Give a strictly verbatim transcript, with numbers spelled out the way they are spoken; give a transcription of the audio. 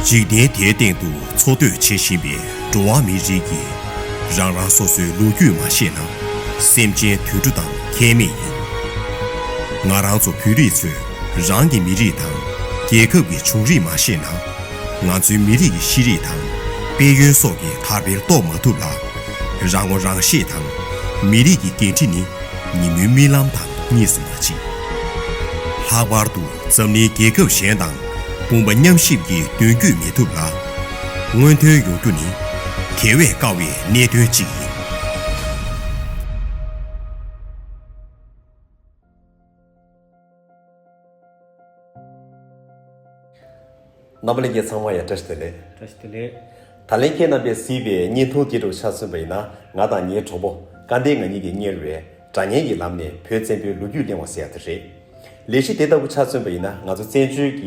འཇིག་རྟེན་དེའི་སྟེང་དུ་འཚོ་སྡོད་བྱེད་བཞིན་པའི་འགྲོ་བ་མིའི་རིགས་ཀྱིས་རང་རང་སོ་སོའི་ལོ་རྒྱུས་མ་ཤེས་ན། སེམས་ཅན་དུད་འགྲོ་དང་ཁྱད་མེད་ཡིན། ང་རང་ཚོ་བོད་རིགས་ཚོས་རང་གི་མི་རིགས་དང་རྒྱལ་ཁབ་ཀྱི་བྱུང་རིམ་མ་ཤེས་ན། ང་ཚོའི་མི་རིགས་ཀྱི་ཤེས་རིག་དང་དཔལ་ཡོན་སོགས་ཀྱི་དར་འཕེལ་རྟོགས་མ་ཐུབ་ལ། རང་ངོ་རང་ཤེས་དང་མི་རིགས་ཀྱི་འགན་འཁྲི་ནི་ཉིན་མོའི་རྨི་ལམ་དང་གཉིས་སུ་མ་མཆིས། ལྷག་པར་དུ་འཛམ་གླིང་རྒྱལ་ཁབ་གཞན་དང་དཔུང་པ་མཉམ་གཤིབ་ཀྱི་མདུན་སྐྱོད་མི་ཐུབ་ལ། སྔོན་ཐོན་ཡོང་རྒྱུ་ནི་དེ་བས་དཀའ་བའི་གནད་དོན་ཅིག་ཡིན། རྣམ་པ་ལྷན་རྒྱས་ཚང་མ་ཡང་བཀྲ་ཤིས་བདེ་ལེགས། བཀྲ་ཤིས་བདེ་ལེགས། ད་ལན་ཁྱེད་རྣམ་པས་གཟིགས་པའི་བརྙན་ཐུང་དེ་འདྲ་ཆ་མཚོན་པ་ཡིན་ན། ང་དང་ངའི་གྲོགས་པོ་སྐལ་ལྡན་ང་གཉིས་ཀྱིས་གཉེར་བའི་སྒྲ་སྙན་གྱི་ལམ་ནས་བོད་བཙན་པོའི་ལོ་རྒྱུས་གླེང་བ་ཟེར་ཡ་དེ་རེད། ལས་གཞི་དེ་ལྟ་བུ་ཆ་མཚོན་པ་ཡིན་ན། ང་ཚོ་བཙན་བྱོལ་གྱི་